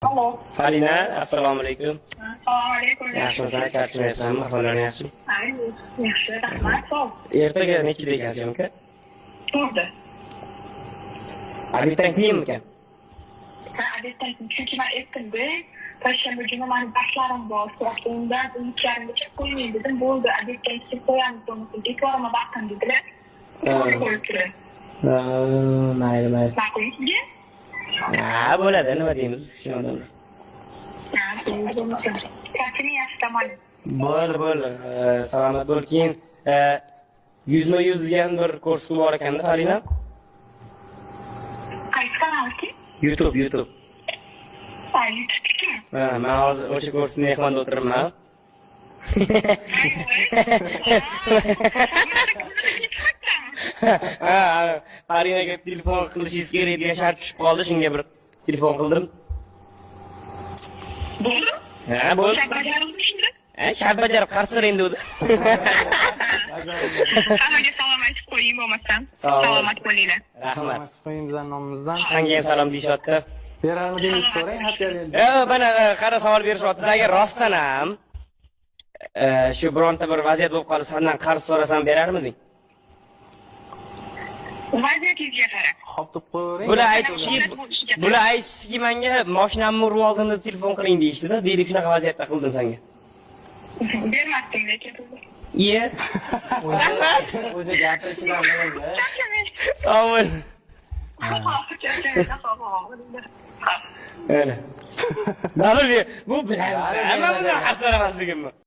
Alo. Farina, assalomu alaykum. Assalomu alaykum. Yaxshimisan, charchamayapsanmi? Ahvollaring yaxshimi? Ay, yaxshi, rahmat. Sog'. Ertaga nechida ekan съёмка? 4da. Обед dan keyinmikan? Ha, обед dan keyin, chunki man aytdim-da, payshanba kuni mani darslarim bor, soat 10dan 12:30gacha qo'ymang dedim, bo'ldi, обед dan keyin qo'yamiz bo'lmasa, aytvoraman vaqtim dedilar. To'g'ri qo'yib turadi. Ha, mayli, mayli. Ma'qulmi sizga? Ha, bo'ladi, nima deymiz biz kichkina odamlar. Ha, bo'ldi, bo'lmasa. Charchamang, yaxshi dam oling. Bo'ldi, bo'ldi. Salomat bo'l. Keyin 100ma-100 degan bir ko'rsatuv bor ekanda, Farina. Qaysi kanalki? YouTube, YouTube. Ha, YouTube'niki. Ha, men hozir o'sha ko'rsatuvda mehmonda o'tiribman. Ha, Farinaga telefon qilishingiz kerak degan shart tushib qoldi, shunga bir telefon qildim. Bo'ldi? Ha, bo'ldi. Shart bajarildimi shunda? Ha, shart bajarib qarshi endi u. Hammaga salom aytib qo'ying bo'lmasam. Sog' bo'l. Salomat bo'linglar. Rahmat. Aytib qo'ying bizani nomimizdan. Sanga ham salom deyishyapti. Berarmidingiz so'rang, hatto endi. Mana qara savol berishyapti. Agar rostdan ham shu bironta bir vaziyat bo'lib qolsa, sandan qarz so'rasam berarmiding? Vaziyatingizga qarab. Hop deb qo'yavering. Bular aytishdiki, bular aytishdiki menga mashinamni urib oldim deb telefon qiling deyishdida. Deylik shunaqa vaziyatda qildim senga. Bermasdim lekin pulni. Iye. Rahmat. O'zi gapirishidan bilindi. Charchamang. Sog' bo'l. Charchamang, sog' bo'linglar. Mana. Baribir bu bilan. Hamma bundan qarz so'ramasligimni.